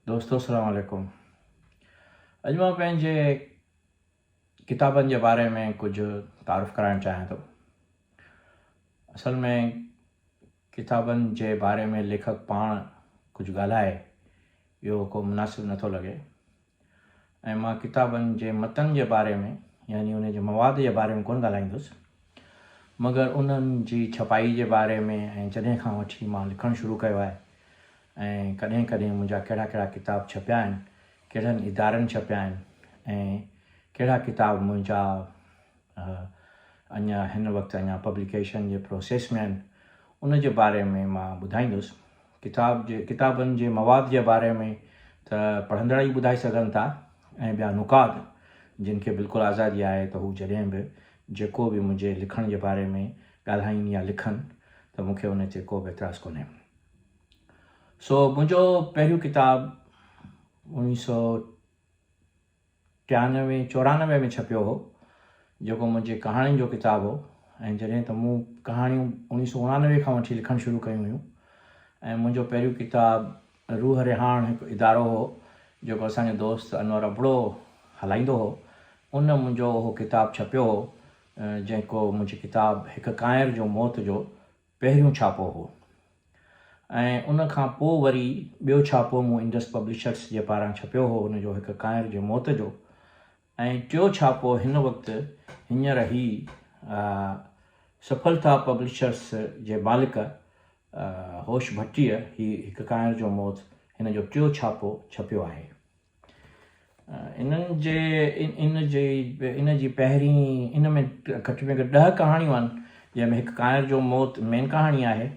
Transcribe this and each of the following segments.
دوستو السلام عليڪم اڄ مان پنهنجي ڪتابن جي باري ۾ ڪجهه تعارف ڪرائڻ چاهيان ٿو اصل ۾ ڪتابن جي باري ۾ ليکڪ پاڻ ڪجهه ڳالهائي اهو ڪو مناسب نٿو لڳي ۽ مان ڪتابن جي متن جي باري ۾ يعني ان جي مواد جي باري ۾ ڪونه ڳالهائيندس مگر انهن جي ڇپائي جي باري ۾ ۽ جڏهن کان وٺي مان لکڻ شروع ڪيو آهي ۽ ڪڏهن ڪڏهن منهنجا ڪهڙا ڪهڙا ڪتاب ڇپيا آهن، ڪهڙن ادارن ڇپيا آهن ۽ ڪهڙا ڪتاب منهنجا اڃا هن وقت اڃا پبليڪيشن جي پروسيس ۾ آهن، ان جي باري ۾ مان ٻڌائيندس. ڪتاب جي ڪتابن جي مواد جي باري ۾ ته پڙهندڙ ئي ٻڌائي سگهن ٿا ۽ ٻيا نقاد جن کي بلڪل آزادي آهي ته هو جڏهن به جيڪو به منهنجي لکڻ جي باري ۾ ڳالهائين يا لکن ته مون کي ان تي ڪو به اعتراض ڪونهي. سو منهنجو پهريون ڪتاب اوڻيهه سو ٽيانوي چورانوي ۾ ڇپيو هو جيڪو منهنجي ڪهاڻين جو ڪتاب هو ۽ جڏهن ته مون ڪهاڻيون اوڻيهه سو اڻانوي کان وٺي لکڻ شروع ڪيون هيون ۽ منهنجو پهريون ڪتاب روح رهاڻ هڪ ادارو هو جيڪو اسان جو دوست انور ابڙو هلائيندو هو ان منهنجو اهو ڪتاب ڇپيو هو جيڪو منهنجي ڪتاب هڪ ڪانئر جو موت جو پهريون ڇاپو هو ۽ ان کان پوء وري ٻيو ڇاپو مون انڊس پبلشرس جي پاران ڇپيو هو ان جو هڪ ڪانئر جي موت جو ۽ ٽيو ڇاپو هن وقت هينئر هي سڦلتا پبلشرس جي مالڪ هوش ڀٽيء هي هڪ ڪانئر جو موت هن جو ٽيو ڇاپو ڇپيو آهي. انهن جي ان جي ان جي پهرين ان ۾ گهٽ ۾ گهٽ ڏهه ڪهاڻيون آهن جنهن ۾ هڪ ڪانئر جو موت مين ڪهاڻي آهي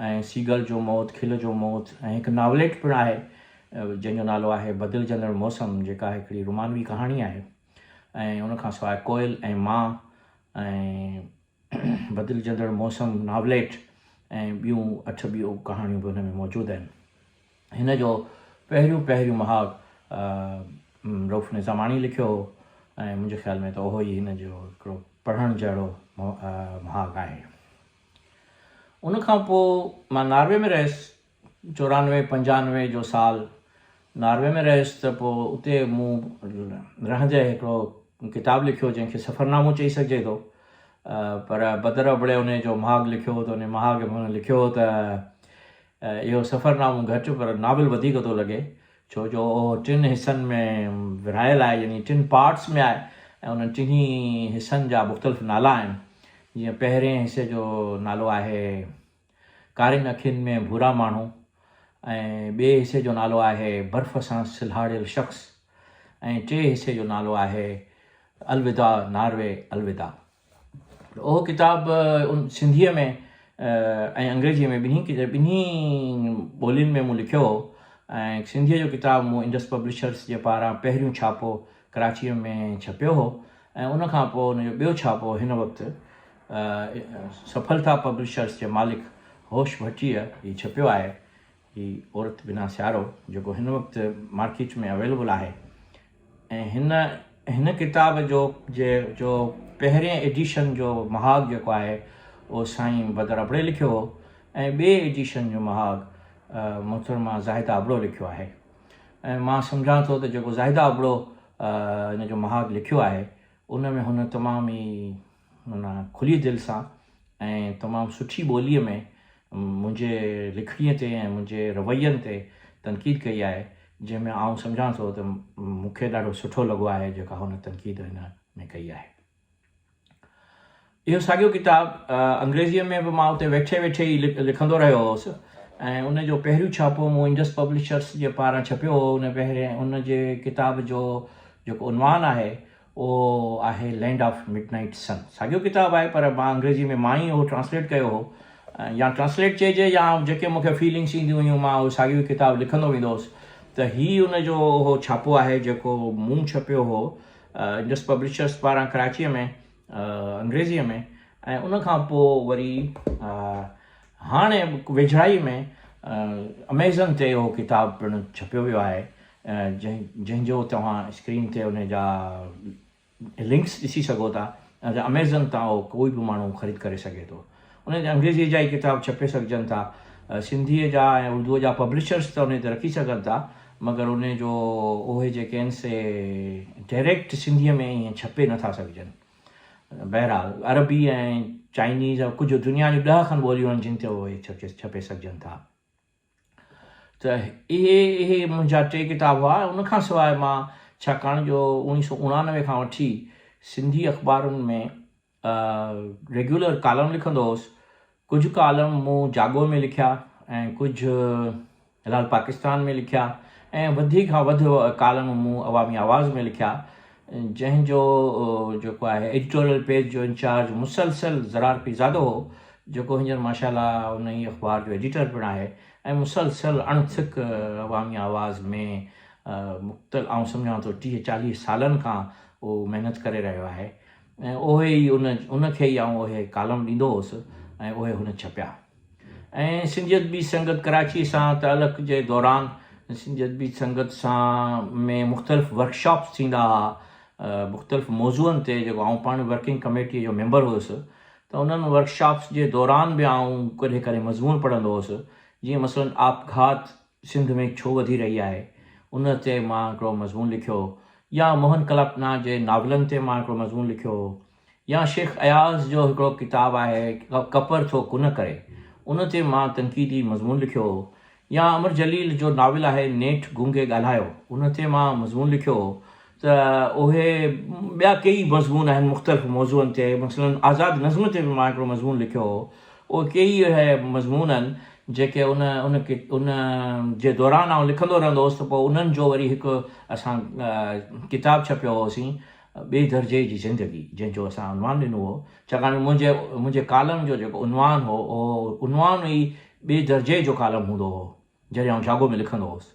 ۽ سيگل جو موت کل جو موت ۽ هڪ ناوليٽ پڻ آهي جنهن جو نالو آهي بدلجندڙ موسم جيڪا هڪڙي رومانوي ڪهاڻي آهي ۽ ان کان سواء ڪوئل ۽ مان ۽ بدلجندڙ موسم ناوليٽ ۽ ٻيون اٺ ٻيون ڪهاڻيون به ان ۾ موجود آهن. هن جو پهريون پهريون مهاڳ رئوف نظاماڻي لکيو هو ۽ منهنجي خيال ۾ ته اهو ئي هن جو هڪڙو پڙهڻ جهڙو مهاڳ آهي. ان کان پوء مان ناروي ۾ رهيس، 94 95 جو سال ناروي ۾ رهيس ته پوء اتي مون رهندي هڪڙو ڪتاب لکيو جنهن کي سفرنامو چئي سگهجي ٿو پر بدر ابڙي ان جو مهاڳ لکيو هو ته ان مهاڳ ۾ هن لکيو هو ته اهو سفرنامو گهٽ پر ناول وڌيڪ ٿو لڳي ڇو جو اهو ٽن حصن ۾ ورهايل آهي يعني ٽن پارٽس ۾ آهي ۽ انهن ٽنهي حصن جا مختلف نالا آهن جيئن پهرين حصي جو نالو آهي ڪارين اکين ۾ ڀورا ماڻهو ۽ ٻئي حصي جو نالو آهي برف سان سلهاڙيل شخص ۽ ٽئين حصي جو نالو آهي الوداع ناروي الوداع. اهو ڪتاب سنڌيء ۾ ۽ انگريزيء ۾ ٻنهي ٻنهي ٻولين ۾ مون لکيو هو ۽ سنڌيء جو ڪتاب مون انڊس پبلشرس جي پاران پهريون ڇاپو ڪراچيء ۾ ڇپيو هو ۽ ان کان پوء ان جو ٻيو ڇاپو هن وقت سڦلتا پبلشرس جي مالڪ هوش ڀٽيء هي ڇپيو آهي. هي عورت بنا سيارو جيڪو هن وقت مارڪيٽ ۾ اويليبل آهي ۽ هن هن ڪتاب جو جي جو پهرين ايڊيشن جو مهاڳ جيڪو آهي اهو سائين بدر ابڙي لکيو هو ۽ ٻئي ايڊيشن جو مهاڳ محترمه زاهده ابڙو لکيو آهي ۽ مان سمجهان ٿو ته جيڪو زاهده ابڙو ان جو مهاڳ لکيو آهي ان ۾ هن تمام ئي معنيٰ کلي دل سان ۽ تمام سٺي ٻوليء ۾ منهنجي لکڻيء تي ۽ منهنجي روين تي تنقيد ڪئي آهي، جنهن ۾ آئون سمجهان ٿو ته مون کي ڏاڍو سٺو لڳو آهي جيڪا هن تنقيد هن ۾ ڪئي آهي. اهو ساڳيو ڪتاب انگريزيء ۾ به مان اتي ويٺي ويٺي ئي لکندو رهيو هوس ۽ ان جو پهريون ڇاپو مون انڊس پبلشرس جي پاران ڇپيو هو. ان پهرين ان جي ڪتاب جو جيڪو عنوان آهي اهو آهي لينڊ آف مڊ نائيٽ سن. ساڳيو ڪتاب آهي پر مان انگريزي ۾ مان ئي اهو ٽرانسليٽ ڪيو هو يا ٽرانسليٽ چئجي يا جيڪي مون کي فيلنگس اينديون هيون مان اهو ساڳيو ئي ڪتاب لکندو ويندو هوس ته هي ان جو اهو ڇاپو آهي جيڪو مون ڇپيو هو انڊس پبلشرس پاران ڪراچيء ۾ انگريزيء ۾ ۽ ان کان پوء وري هاڻي ويجهڙائي ۾ اميزن تي اهو ڪتاب پڻ ڇپيو ويو آهي جنهن جو توهان اسڪرين تي ان جا لنڪس ڏسي سگهو ٿا ۽ اميزن تان اهو ڪوئي به ماڻهو خريد ڪري سگهي ٿو. ان تي انگريزيء جا ئي ڪتاب ڇپي سگهجن ٿا. سنڌيء جا ۽ اردوء جا پبلشرس ته انهي تي رکي سگهن ٿا مگر انهي جو اهي جيڪي آهن سي ڊائريڪٽ سنڌيء ۾ ائين ڇپي نٿا سگهجن. بهرحال عربي ۽ چائنيز ۽ ڪجهه دنيا جون ڏهه کن ٻوليون آهن جن تي اهي ڇپي سگهجن ٿا. ته اهي اهي منهنجا ٽي ڪتاب هئا ان کان سواء مان ڇاڪاڻ جو اوڻيهه سو اڻانوي کان وٺي سنڌي اخبارن ۾ ريگيولر ڪالم لکندو هوس ڪجهه ڪالم مون جاڳو ۾ لکيا ۽ ڪجهه هلال پاڪستان ۾ لکيا ۽ وڌي کان وڌ ڪالم مون عوامي آواز ۾ لکيا جنهن جو جيڪو آهي ايڊيٽوريل پيج جو انچارج مسلسل زرار پيرزادو هو جيڪو هينئر ماشاء الله ان ئي اخبار جو ايڊيٽر پڻ آهي ۽ مسلسل اڻ ٿڪ عوامي آواز ۾ مختل آئون سمجهان ٿو ٽيهه چاليهه سالن کان اهو محنت ڪري رهيو آهي ۽ اهي ئي ان ان کي ئي آئون اهي ڪالم ڏيندو هوس ۽ اهي هن ڇپيا. ۽ سنڌي ادبي سنگت ڪراچي سان تعلق جي دوران سنڌي ادبي سنگت سان ۾ مختلف ورڪشاپس ٿيندا ها مختلف موضوعن تي جيڪو آئون پاڻ ورڪنگ ڪميٽي جو ميمبر هيس ته انهن ورڪشاپس جي دوران به آئون ڪڏهن ڪڏهن مضمون پڙهندو هوس جيئن مثلا آپگهات سنڌ ۾ ڇو وڌي رهي آهي ان تي مان هڪڙو مضمون لکيو يا موهن ڪلپنا جي ناولن تي مان هڪڙو مضمون لکيو هو يا شيخ اياز جو هڪڙو ڪتاب آهي ڪپر ٿو ڪن ڪري ان تي مان تنقيدي مضمون لکيو هو يا امر جليل جو ناول آهي نيٺ گونگي ڳالهايو ان تي مان مضمون لکيو هو ته اهي ٻيا ڪيئي مضمون آهن مختلف موضوعن تي مثلاً آزاد نظم تي به مان هڪڙو مضمون لکيو هو اهي ڪيئي اهي مضمون آهن جيڪي ان ان ان جي دوران آئون لکندو رهندو هوس ته پوء انهن جو وري هڪ اسان ڪتاب ڇپيو هوسين ٻئي درجي جي زندگي جنهن جو اسان عنوان ڏنو هو، ڇاڪاڻ جو منهنجي منهنجي ڪالم جو جيڪو عنوان هو اهو عنوان ئي ٻئي درجي جو ڪالم هوندو هو جڏهن آئون جاڳو ۾ لکندو هوس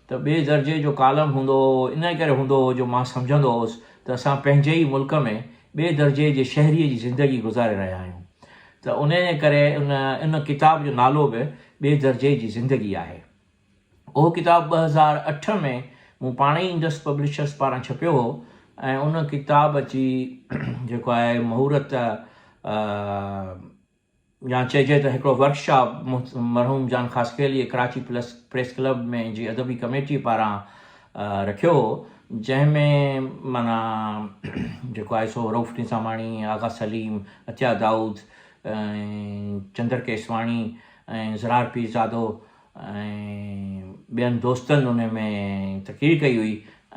ته ٻئي درجي جو ڪالم هوندو هو ان ڪري هوندو هو جو مان سمجهندو هوس ته اسان پنهنجي ئي ملڪ ۾ ٻئي درجي جي شهريء جي زندگي گذاري رهيا آهيون ته انهيء ڪري ان ان ڪتاب جو نالو به ٻئي درجي جي زندگي آهي. اهو ڪتاب 2008 ۾ مون پاڻ ئي انڊس پبلشرس پاران ڇپيو هو ۽ ان ڪتاب جي جيڪو آهي مهورت يا چئجي ته هڪڙو ورڪشاپ مرحوم جان خاصخيليء ڪراچي پلس پريس ڪلب ۾ جي ادبي ڪميٽيء پاران رکيو هو جنهن ۾ معنيٰ جيڪو آهي سو رئوف نظاماڻي، آغا سليم، عطيه دائود ۽ چندر ڪيسواڻي ۽ زرار پيرزادو ۽ ٻين دوستن ان ۾ تقرير ڪئي هئي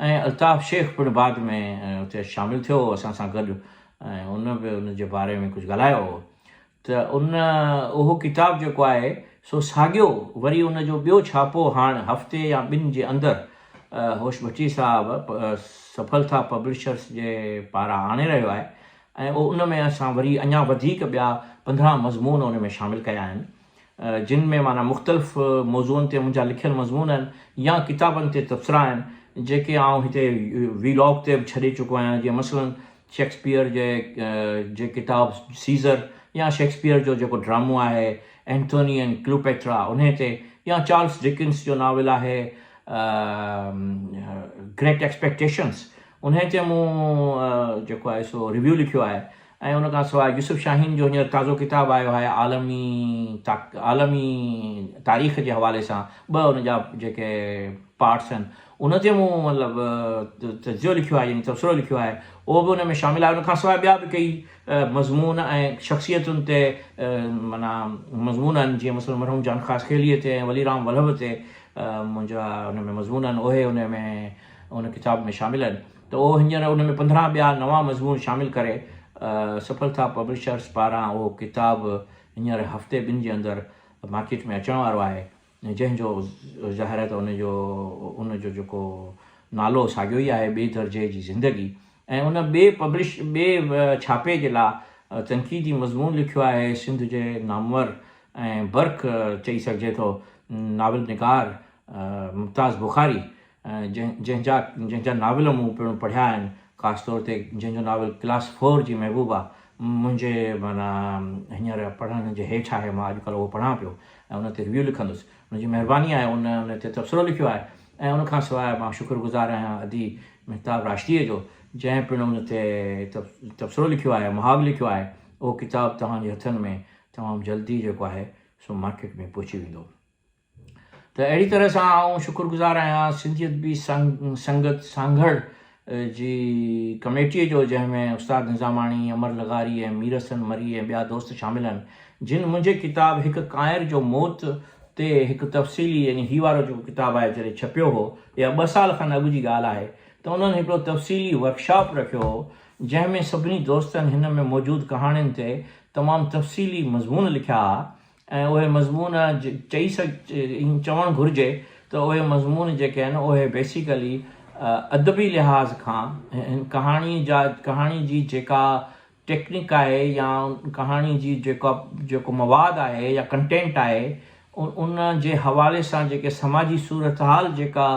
۽ الطاف شيخ پڻ بعد ۾ اتي شامل ٿيو هو اسان سان گڏ ۽ ان به ان جي باري ۾ ڪجهه ڳالهايو هو ته ان اهو ڪتاب جيڪو آهي سو ساڳيو وري ان جو ٻيو ڇاپو هاڻ هفتي يا ٻن جي اندر هوش ڀٽي صاحب سڦلتا پبلشرس جي پاران آڻي رهيو آهي ۽ ان ۾ اسان وري اڃا وڌيڪ ٻيا 15 مضمون ان ۾ شامل ڪيا آهن جن ۾ معنيٰ مختلف موضوعن تي منهنجا لکيل مضمون آهن يا ڪتابن تي تبصرا آهن جيڪي آئون هتي وي لاگ تي به ڇڏي چڪو آهيان جيئن مثلاً شيڪسپيئر جي جي ڪتاب سيزر يا شيڪسپيئر جو جيڪو ڊرامو آهي اينٿوني اينڊ ڪلوپيٽرا انهي تي يا چارلس ڊڪنس جو ناول آهي گريٽ ايڪسپيڪٽيشنس انهي تي مون جيڪو آهي سو ريويو لکيو آهي ۽ ان کان سواء يوسف شاهين جو هينئر تازو ڪتاب آيو آهي عالمي عالمي تاريخ جي حوالي سان ٻه ان جا جيڪي پارٽس آهن ان تي مون مطلب تجزيو لکيو آهي يعني تبصرو لکيو آهي اهو به ان ۾ شامل آهي ان کان سواء ٻيا به ڪيئي مضمون ۽ شخصيتن تي معنيٰ مضمون آهن جيئن مثلاً مرحوم جان خاصخيليء تي ۽ ولي رام ولهب تي منهنجا ان ۾ مضمون آهن اهي ان ۾ ان ڪتاب ۾ شامل آهن ته اهو هينئر ان ۾ 15 ٻيا نوان مضمون شامل ڪري سڦلتا پبلشرس پاران اهو ڪتاب هينئر هفتي ٻن جي اندر مارڪيٽ ۾ اچڻ وارو آهي جنهن جو ظاهر آهي ته ان جو ان جو جيڪو نالو ساڳيو ئي آهي ٻئي درجي جي زندگي ۽ ان ٻئي پبلش ٻئي ڇاپي جي لاء تنقيدي مضمون لکيو آهي سنڌ جي نامور ۽ برک چئي سگهجي ٿو ناول نگار ممتاز بخاري جنهن جا جنهن جا ناول مون پڻ پڙهيا آهن خاص طور تي جنهن جو ناول ڪلاس فور جي محبوبه منهنجي معنيٰ هينئر پڙهڻ جي هيٺ آهي مان اڄڪلهه اهو پڙهان پيو ۽ ان تي ريويو لکندس ان جي مهرباني آهي ان ان تي تبصرو لکيو آهي ۽ ان کان سواء مان شڪر گذار آهيان ادي مهتاب راشديء جو جنهن پڻ ان تي تبصرو لکيو آهي مهاڳ لکيو آهي اهو ڪتاب توهان جي هٿن ۾ تمام جلدي جيڪو آهي سو مارڪيٽ ۾ پهچي ويندو. ته اهڙي طرح سان آئون شڪر گذار آهيان سنڌي ادبي سنگت سانگهڙ جي ڪميٽيء جو جنهن ۾ استاد نظاماڻي، امر لغاري ۽ مير حسن مري ۽ ٻيا دوست شامل آهن جن منهنجي ڪتاب هڪ ڪانئر جو موت تي هڪ تفصيلي يعني هي وارو جيڪو ڪتاب آهي جڏهن ڇپيو هو اها ٻه سال کن اڳ جي ڳالهه آهي ته انهن هڪڙو تفصيلي ورڪشاپ رکيو هو جنهن ۾ سڀني دوستن هن ۾ موجود ڪهاڻين تي تمام تفصيلي مضمون لکيا ها ۽ اهي مضمون چئي چوڻ گهرجي ته اهي مضمون جيڪي آهن اهي بيسيڪلي ادبي لحاظ کان ڪهاڻي جا ڪهاڻي جي جيڪا ٽيڪنڪ آهي يا ڪهاڻي جي جيڪا جيڪو مواد آهي يا ڪنٽينٽ آهي ان جي حوالي سان جيڪي سماجي صورتحال جيڪا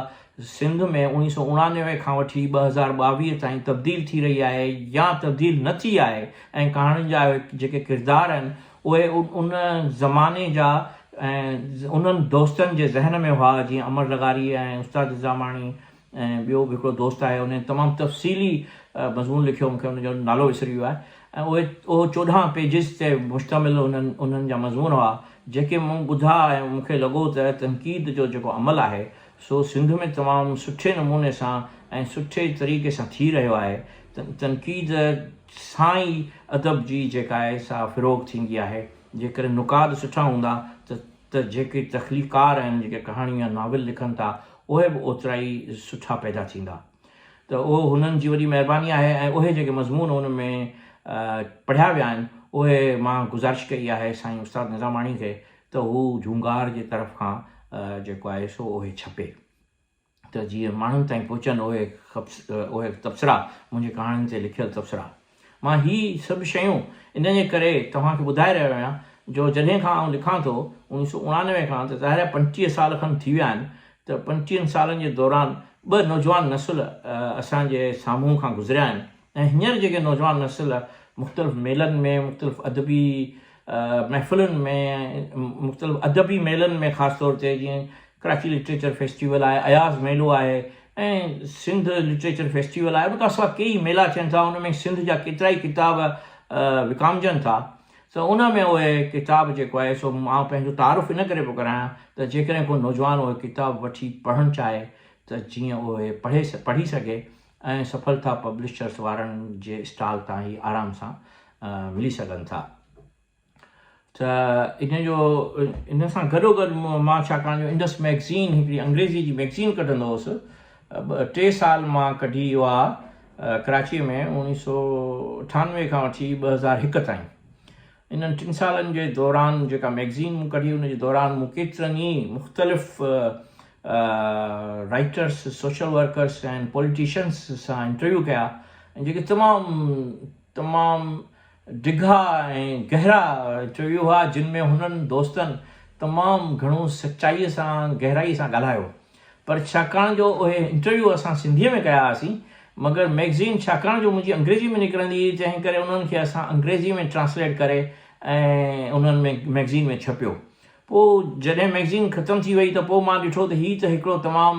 سنڌ ۾ اوڻيهه سو اڻانوي کان وٺي 2022 تائين تبديل ٿي رهي آهي يا تبديل نه ٿي آهي ۽ ڪهاڻين جا جيڪي ڪردار آهن اهي ان زماني جا ۽ انهن دوستن جي ذهن ۾ هئا جيئن امر لغاري ۽ استاد نظاماڻي ۽ ٻيو به هڪڙو دوست آهي ان تمام تفصيلي مضمون لکيو مون کي ان جو نالو وسري ويو آهي ۽ اهي اهو 14 پيجز تي مشتمل انهن انهن جا مضمون هئا جيڪي مون ٻڌا ۽ مون کي لڳو ته تنقيد جو جيڪو عمل آهي سو سنڌ ۾ تمام سٺي نموني سان ۽ سٺي طريقي سان ٿي رهيو آهي تنقيد سان ئي ادب جي جيڪا آهي سا فروغ ٿيندي آهي. جيڪڏهن نقاد سٺا هوندا ته ته جيڪي تخليقار آهن جيڪي ڪهاڻيون يا ناول لکن ٿا اهي به اوترا ئي سٺا پيدا ٿيندا ته اهو هنن جي وڏي مهرباني آهي ۽ اهي جيڪي مضمون ان ۾ پڙهيا ويا آهن اهي مان گذارش ڪئي آهي سائين استاد نظاماڻي کي ته هو جهونگار جي طرف کان جيڪو آهي سو اهي ڇپي. ته جيئن ماڻهن تائين پهچن اهي اهي تبصرا، منهنجي ڪهاڻين تي لکيل تبصرا. مان هي سڀ شيون ان جي ڪري توهان کي ٻڌائي رهيو آهيان جو جڏهن کان آئون لکان ٿو، 1999 کان، ته ظاهر آهي 25 سال کن ٿي ويا آهن ته پنجٽيهن سالن جي دوران ٻه نوجوان نسل اسان جي سامهون کان گذريا آهن ۽ هينئر جيڪي نوجوان نسل مختلف ميلن ۾ مختلف ادبي محفلن ۾ مختلف ادبي ميلن ۾ خاص طور تي جيئن ڪراچي لٽريچر فيسٽيول آهي، اياز ميلو آهي ۽ سنڌ لٽريچر فيسٽيول آهي ان کان سواء ڪيئي ميلا ٿين ٿا ان ۾ سنڌ جا ڪيترائي ڪتاب وڪامجن ٿا ته ان ۾ اهي ڪتاب جيڪو آهي سو مان پنهنجو تعارف ان ڪري پيو ڪرايان ته جيڪڏهن ڪو نوجوان اهي ڪتاب وٺي پڙهڻ چاهي ته جيئن اهي پڙهي پڙهي سگهي ۽ سڦلتا پبلشرس وارن جي اسٽال تان هي آرام سان ملي سگهن ٿا. ته ان جو ان سان گڏو گڏ مان ڇاڪاڻ جو انڊس مئگزين هڪڙي انگريزي جي مئگزين ڪڍندو هوس ٻه ٽي سال مان ڪڍي اها ڪراچيء ۾ 1998 کان وٺي 2001 تائين انهن ٽن سالن جي دوران جيڪا مئگزين مون ڪڍي ان جي دوران مون ڪيترن ئي مختلف رائٽرس سوشل ورڪرس ۽ پوليٽيشنس سان انٽرويو ڪيا ۽ جيڪي تمام تمام ڊگها ۽ گهرا انٽرويو هئا جن ۾ هنن دوستن تمام گهڻو سچائيء سان گهرائيء سان ڳالهايو پر ڇاڪاڻ جو اهي انٽرويو اسان سنڌيء ۾ ڪيا هئاسين مگر مئگزين ڇاڪاڻ جو منهنجي انگريزي ۾ نڪرندي هئي تنهن ڪري انهن کي اسان انگريزي ۾ ٽرانسليٽ ڪري ۽ انهن ۾ مئگزين ۾ ڇپيو پوء جڏهن مئگزين ختم ٿي وئي ته پوء مان ڏٺو ته هي ته هڪڙو تمام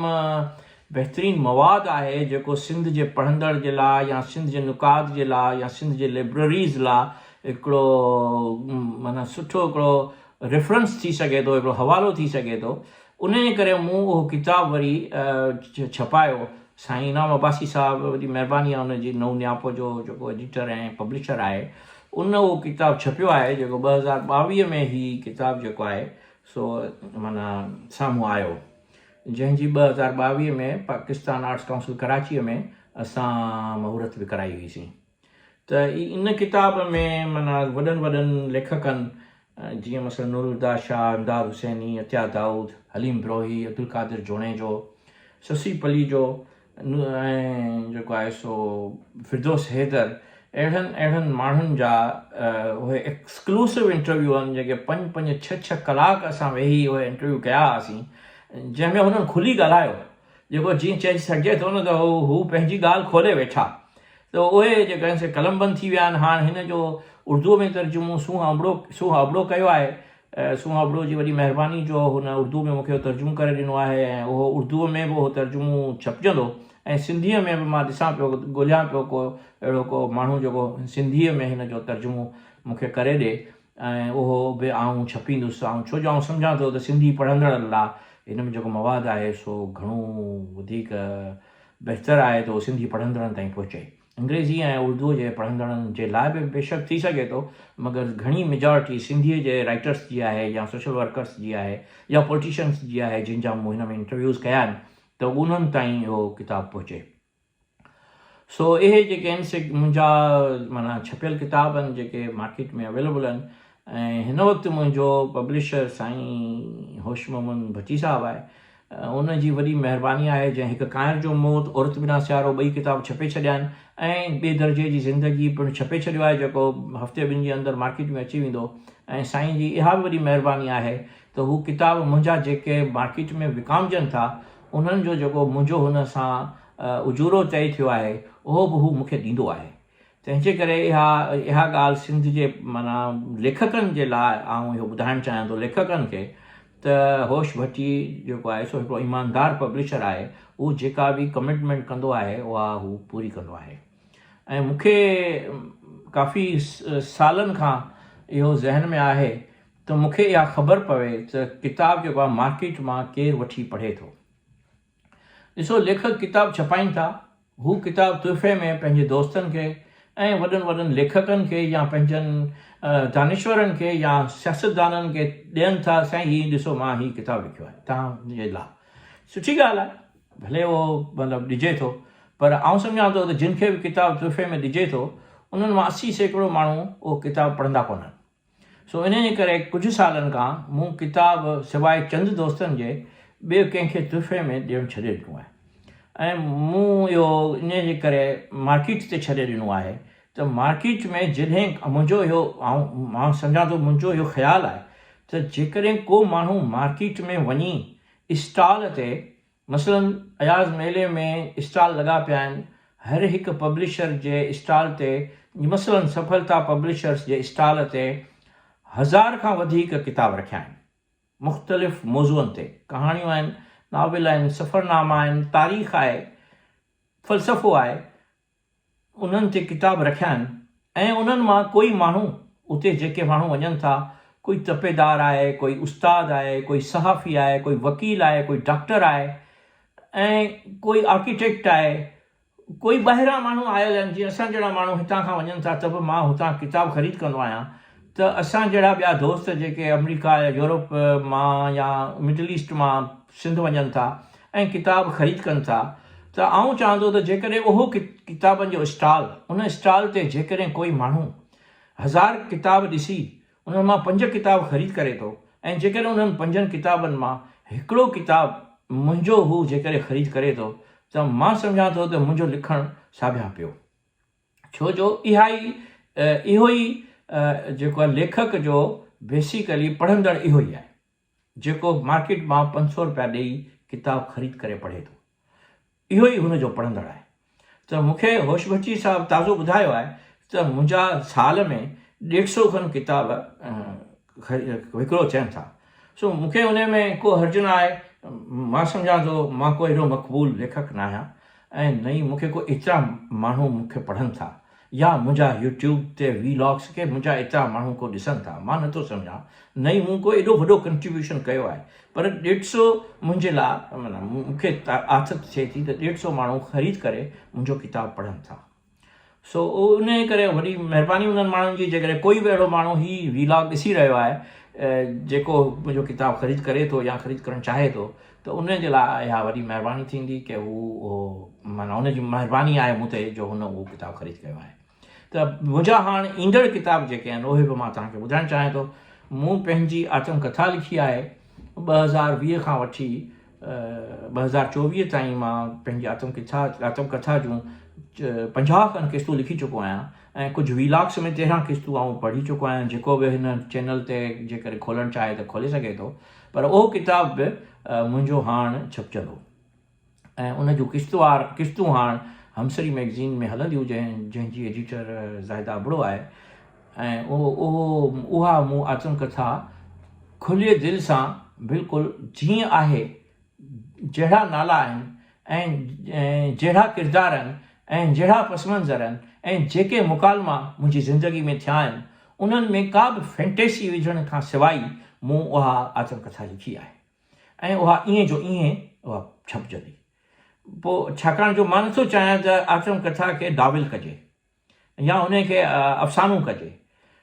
بهترين مواد آهي جيڪو سنڌ جي پڙهندڙ جي لاء يا سنڌ جي نقاد جي لاء يا سنڌ جي لئبرريز لاء هڪڙو معنيٰ سٺو هڪڙو ريفرنس ٿي سگهي ٿو هڪڙو حوالو ٿي سگهي ٿو انهيء ڪري مون اهو ڪتاب وري ڇپايو. سائين انعام عباسي صاحب وڏي مهرباني آهي ان جي نئون نياپو جو جيڪو ايڊيٽر ۽ پبلشر آهي ان اهو ڪتاب ڇپيو آهي جيڪو 2022 ۾ هي ڪتاب جيڪو آهي سو معنيٰ سامهون آيو جنهن جي 2022 ۾ پاڪستان آرٽس ڪائونسل ڪراچيء ۾ اسان مهورت به ڪرائي هئي سين. ته ان ڪتاب ۾ معنيٰ وڏن وڏن ليکڪن جيئن مثلاً نورالهديٰ شاهه، امداد حسيني، عطيه دائود، حليم بروهي، عبدالقادر جوڻيجو، سسئي پليجو ۽ جيڪو آهي سو فردوس حيدر اهڙن اهڙن ماڻهن جا اهي ايڪسڪلوسو انٽرويو آهن جيڪي پنج پنج ڇهه ڇهه ڪلاڪ اسان ويهي اهي انٽرويو ڪيا هئاسين جنهن ۾ هنن کلي ڳالهايو جيڪو جيئن چئي سگهجي ٿو نه ته هو پنهنجي ڳالهه کولي ويٺا ته اهي جيڪي آهن سي قلمبند ٿي ويا آهن هاڻ هن جو اردوء ۾ ترجمو سونهن ابڙو سونهن ابڙو ڪيو آهي سونهن ابڙو جي وڏي مهرباني جو هن اردوء ۾ مون کي ترجمو ڪري ڏنو آهي ۽ اهو اردوء ۾ به اهو ترجمو ڇپجندو ۽ سنڌيء ۾ به مان ڏسان پيو ڳوليان پيو ڪو اهڙو ڪو ماڻهو جيڪو سنڌيء ۾ هن جو ترجمو مون کي ڪري ڏي. ۽ اهو به آئون ڇپيندس آئون ڇو جو آئون سمجهان ٿو ته سنڌي پڙهندڙن لا هن ۾ جيڪو مواد آهي سو گهڻو وڌيڪ بهتر آهي ته اهو سنڌي پڙهندڙن تائين پهچي. انگريزي ۽ اردوء جي پڙهندڙن جي لاء به بيشڪ ٿي سگهي ٿو مگر گهڻي ميجارٽي سنڌيء جي رائيٽرس جي آهي يا سوشل ورڪرس جي آهي يا پولٽيشنس جي آهي جن جا مون هن ۾ انٽرويوز ڪيا آهن ته انهن تائين اهو ڪتاب پهچي. سو اهي جيڪي آهن سي منهنجا معنيٰ ڇپيل ڪتاب آهن جيڪي مارڪيٽ ۾ اويليبل آهن ۽ هن وقت منهنجو پبلشر سائين هوش محمد ڀٽي صاحب آهي ان جي وڏي مهرباني آهي جنهن هڪ ڪانئر جو موت عورت بنا سيارو ٻئي ڪتاب ڇپي ڇڏيا آهن ۽ ٻئي درجي جي زندگي پڻ ڇپي ڇڏيو آهي جيڪو هفتي ٻن جي اندر مارڪيٽ ۾ اچي ويندو ۽ سائين جي اها به وڏي مهرباني آهي ته هو ڪتاب منهنجا جيڪي مارڪيٽ ۾ وڪامجن ٿا انهن جو جيڪو منهنجو هن سان اجورو طئي ٿيو آهي، اهو به هو مون کي ڏيندو آهي. تنهن جي ڪري اها اها ڳالهه سنڌ جي معنيٰ ليکڪن جي لاء آئون اهو ٻڌائڻ چاهيان ٿو ليکڪن کي ته هوش ڀٽي جيڪو آهي سو هڪڙو ايماندار پبلشر آهي، هو جيڪا به ڪمٽمينٽ ڪندو آهي اها هو پوري ڪندو آهي ۽ مون کي ڪافي سالن کان اهو ذهن ۾ آهي ته مون کي اها خبر پوي ته ڪتاب جيڪو آهي مارڪيٽ مان ڪير وٺي پڙهي ٿو. ڏسو ليکڪ ڪتاب ڇپائين ٿا، هو ڪتاب تحفي ۾ پنهنجي دوستن کي ۽ وڏن وڏن ليکڪن کي يا پنهنجن دانشورن کي يا سياستدانن کي ڏين ٿا، سائين هي ڏسو مان هي ڪتاب لکيو آهي توهان جي لاء. سٺي ڳالهه آهي ڀلي اهو مطلب ڏجي ٿو پر آئون سمجهان ٿو ته جن کي به ڪتاب تحفي ۾ ڏجي ٿو انهن مان 80% ماڻهو اهو ڪتاب پڙهندا ڪونهن. سو انهيء جي ڪري ڪجهه سالن کان مون ڪتاب سواء چند دوستن جي ٻيو ڪنهن کي تحفي ۾ ڏيڻ ڇڏي ڏنو آهي ۽ مون اهو انهيء جي ڪري مارڪيٽ تي ڇڏي ڏنو آهي ته مارڪيٽ ۾ جڏهن منهنجو اهو آئون مان سمجهان ٿو منهنجو اهو خيال آهي ته جيڪڏهن ڪو ماڻهو مارڪيٽ ۾ وڃي اسٽال تي مثلاً اياز ميلي ۾ اسٽال لڳا پيا آهن، هر هڪ پبلشر جي اسٽال تي مثلاً سڦلتا پبلشرس جي اسٽال تي هزار کان وڌيڪ ڪتاب رکيا آهن، مختلف موضوعن تي ڪهاڻيون آهن، ناول آهن، سفرناما آهن، تاريخ آهي، فلسفو آهي، انهن تي ڪتاب رکيا آهن ۽ انهن مان ڪوئي ماڻهو اتي جيڪي ماڻهو وڃن ٿا ڪوئي تپيدار آهي ڪوئي استاد آهي ڪوئي صحافي آهي ڪوئي وڪيل آهي ڪوئي ڊاڪٽر آهي ۽ ڪوئي آرڪيٽيڪٽ آهي ڪوئي ٻاهران ماڻهو آيل آهن جيئن اسان جهڙا ماڻهو هتان کان وڃن ٿا ته به مان هتان ڪتاب خريد ڪندو آهيان ته اسان جهڙا ٻيا دوست جيڪي آمريڪا يا يورپ مان يا مڊل ايسٽ مان سنڌ وڃن ٿا ۽ ڪتاب خريد ڪن ٿا ته آئون چاهان ٿو ته جيڪڏهن اهو ڪتابن جو اسٽال ان اسٽال تي جيڪڏهن ڪوئي ماڻهو هزار ڪتاب ڏسي انهن مان پنج ڪتاب خريد ڪري ٿو ۽ جيڪڏهن انهن پنجن ڪتابن مان هڪڙو ڪتاب منهنجو هو جيڪڏهن خريد ڪري ٿو ته مان سمجهان ٿو ته منهنجو لکڻ ساڀيان پيو. ڇو جو اها ئي اهو ئي جيڪو آهي ليکڪ جو بيسيڪلي پڙهندڙ اهو ئي آهي جيڪو مارڪيٽ مان 500 روپيا ڏيئي ڪتاب خريد ڪري پڙهي ٿو اهو ئي هن جو پڙهندڙ آهي ته مون کي هوش ڀٽي صاحب تازو ٻڌايو آهي ته منهنجا سال ۾ ڏيڍ سو کن ڪتاب وڪرو ٿين ٿا سو مون کي انهي ۾ ڪو حرج نه آهي مان سمجهان ٿو مان ڪو اهڙو مقبول ليکڪ نه آهيان ۽ نه ئي مون کي ڪو ايترا ماڻهو مون کي پڙهن ٿا يا منهنجا يوٽيوب تي وي لاگس کي منهنجا ايترا ماڻهو ڪو ڏسن ٿا مان نٿو سمجهان نه ئي مون ڪو ايڏو وڏو ڪنٽريبيوشن ڪيو آهي پر ڏيڍ سو منهنجي لاء معنيٰ مون کي آٿت ٿئي ٿي ته ڏيڍ سو ماڻهو خريد ڪري منهنجو ڪتاب پڙهن ٿا. سو انهيء ڪري وڏي مهرباني انهن ماڻهن جي جيڪڏهن ڪوئي به اهڙو ماڻهو هي وي لاگ ڏسي رهيو آهي جيڪو منهنجو ڪتاب خريد ڪري ٿو يا خريد ڪرڻ چاهي ٿو ته ان جي لاء اها وڏي مهرباني ٿيندي ڪي هو اهو معنيٰ ان جي مهرباني آهي مون تي جو هن اهو ڪتاب خريد ڪيو آهي ته منهنجا هاڻ ايندڙ ڪتاب جيڪي آهن اهي به مان توهان کي ٻڌائڻ چاهيان ٿو مون پنهنجي آتم ڪٿا لکي آهي 2020 کان وٺي 2024 تائين مان پنهنجي آتم ڪٿا آتم ڪٿا جون 50 کن قسطون لکي چڪو آهيان ۽ ڪجهه ويلاگس ۾ 13 قسطون آئون پڙهي چڪو آهيان جيڪو به هن چينل تي جيڪڏهن کولڻ چاهي ته کولي سگهي ٿو پر اهو ڪتاب به منهنجو هاڻ ڇپجندو ۽ ان جون قسطوار قسطون هاڻ همسري مئگزين ۾ هلنديون جنهن جنهن جي ايڊيٽر زاهده ابڙو آهي ۽ اهو اها مون آتم ڪٿا کليء دل سان بلڪل جيئن آهي، جهڙا نالا آهن ۽ جهڙا ڪردار آهن ۽ جهڙا پس منظر آهن ۽ جيڪي مڪالما منهنجي زندگي ۾ ٿيا آهن، انهن ۾ ڪا به فينٽيسي وجهڻ کان سواء ئي مون اها آتم ڪٿا لکي آهي ۽ اها ائين جو ائين اها ڇپجندي. پوء ڇاڪاڻ جو مان نٿو چاهيان ته آتم ڪٿا کي ناول ڪجي يا ان کي افسانو ڪجي،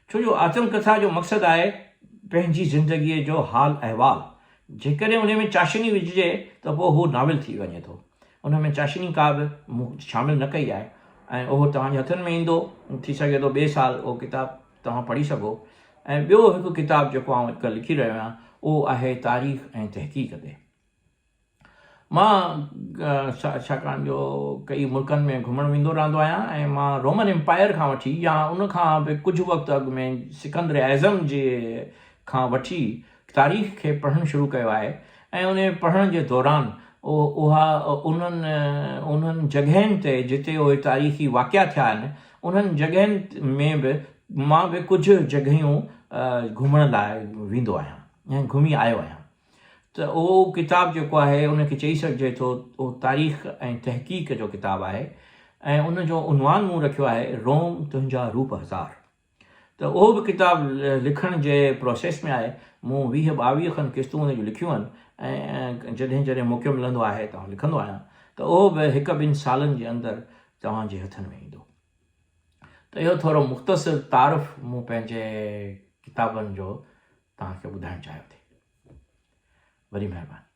ڇو جو آتم ڪٿا جو مقصد آهي پنهنجي زندگيء جو حال احوال. جيڪڏهن ان ۾ چاشني وجهجي ته پوء هو ناول ٿي وڃي ٿو. ان ۾ چاشني ڪا به مون شامل نه ڪئي آهي ۽ اهو توهان جي هٿن ۾ ايندو، ٿي سگهي ٿو ٻئي سال اهو ڪتاب توهان پڙهي سگهو. ۽ ٻيو هڪ ڪتاب جيڪو آئون اڄڪلهه لکي رهيو آهيان اهو آهي تاريخ ۽ تحقيق تي. مان ڇاڪاڻ جو ڪئي ملڪن ۾ گهمڻ ويندو رهندو آهيان ۽ مان رومن امپائر کان وٺي يا ان کان به ڪجهه وقت اڳ ۾ سڪندر اعظم جي کان وٺي تاريخ کي پڙهڻ شروع ڪيو آهي ۽ ان پڙهڻ جي دوران اها انهن انهن جڳهين تي جتي اهي تاريخي واقعا ٿيا آهن انهن جڳهين ۾ به مان به ڪجهه جڳهيون گهمڻ لاء ويندو آهيان ۽ گهمي آيو آهيان. ته اهو ڪتاب جيڪو آهي ان کي چئي سگهجي ٿو اهو تاريخ ۽ تحقيق جو ڪتاب آهي ۽ ان جو عنوان مون رکيو آهي روم تنهنجا روپ هزار ته اهو به ڪتاب لکڻ جي پروسيس ۾ آهي مون 20 22 کن قسطون ان جون لکيون آهن ۽ جڏهن جڏهن موقعو ملندو آهي ته آئون لکندو آهيان ته اهو به هڪ ٻن سالن جي اندر توهان جي هٿن ۾ ايندو ته اهو ٿورو مختصر تعارف مون پنهنجي ڪتابن جو توهان کي ٻڌائڻ چاهيو ٿي. وڏي مهرباني.